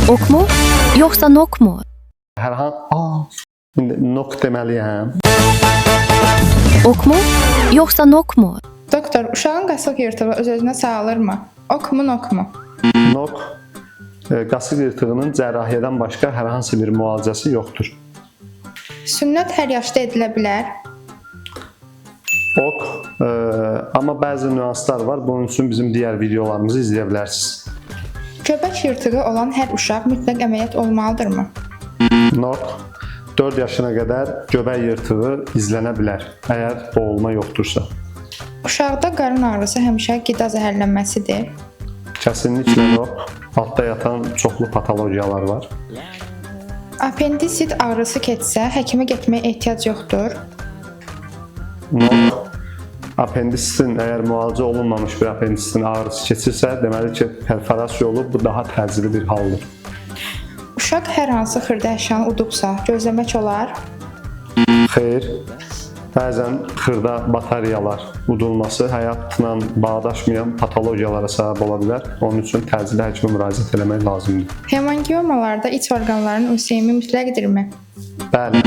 Okmu, yoxsa nokmu? Hər han indi nok deməliyəm. Okmu, yoxsa nokmu? Doktor, uşağın qasıq yırtığı öz-özünə sağalırmı? Okmu, nokmu? Nok qasıq yırtığının cərrahiyyədən başqa hər hansı bir müalicəsi yoxdur. Sünnət hər yaşda edilə bilər. Ok, amma bəzi nüanslar var. Bunun üçün bizim digər videolarımızı izləyə bilərsiniz. Göbək yırtığı olan hər uşaq mütləq əməliyyat olmalıdırmı? Nok 4 yaşına qədər göbək yırtığı izlənə bilər, əgər boğulma yoxdursa. Uşaqda qarın ağrısı həmişə qida zəhərlənməsidir. Kəsinliklə nok, altda yatan çoxlu patologiyalar var. Appendisit ağrısı keçsə, həkimə getməyə ehtiyac yoxdur. Nok apendisitin əgər müalicə olunmamış bir apendisitin ağrısı keçirsə, deməli ki, perforasiya olub, bu daha təcili bir haldır. Uşaq hər hansı xırda əşyanı udubsa, gözləmək olar. Xeyr, bəzən xırda batareyalar udulması həyatla bağdaşmayan patologiyalara səbəb ola bilər. Onun üçün təcili həkimə müraciət eləmək lazımdır. Hemangiomalarda iç orqanların USM mütləqdirmi? Bəli.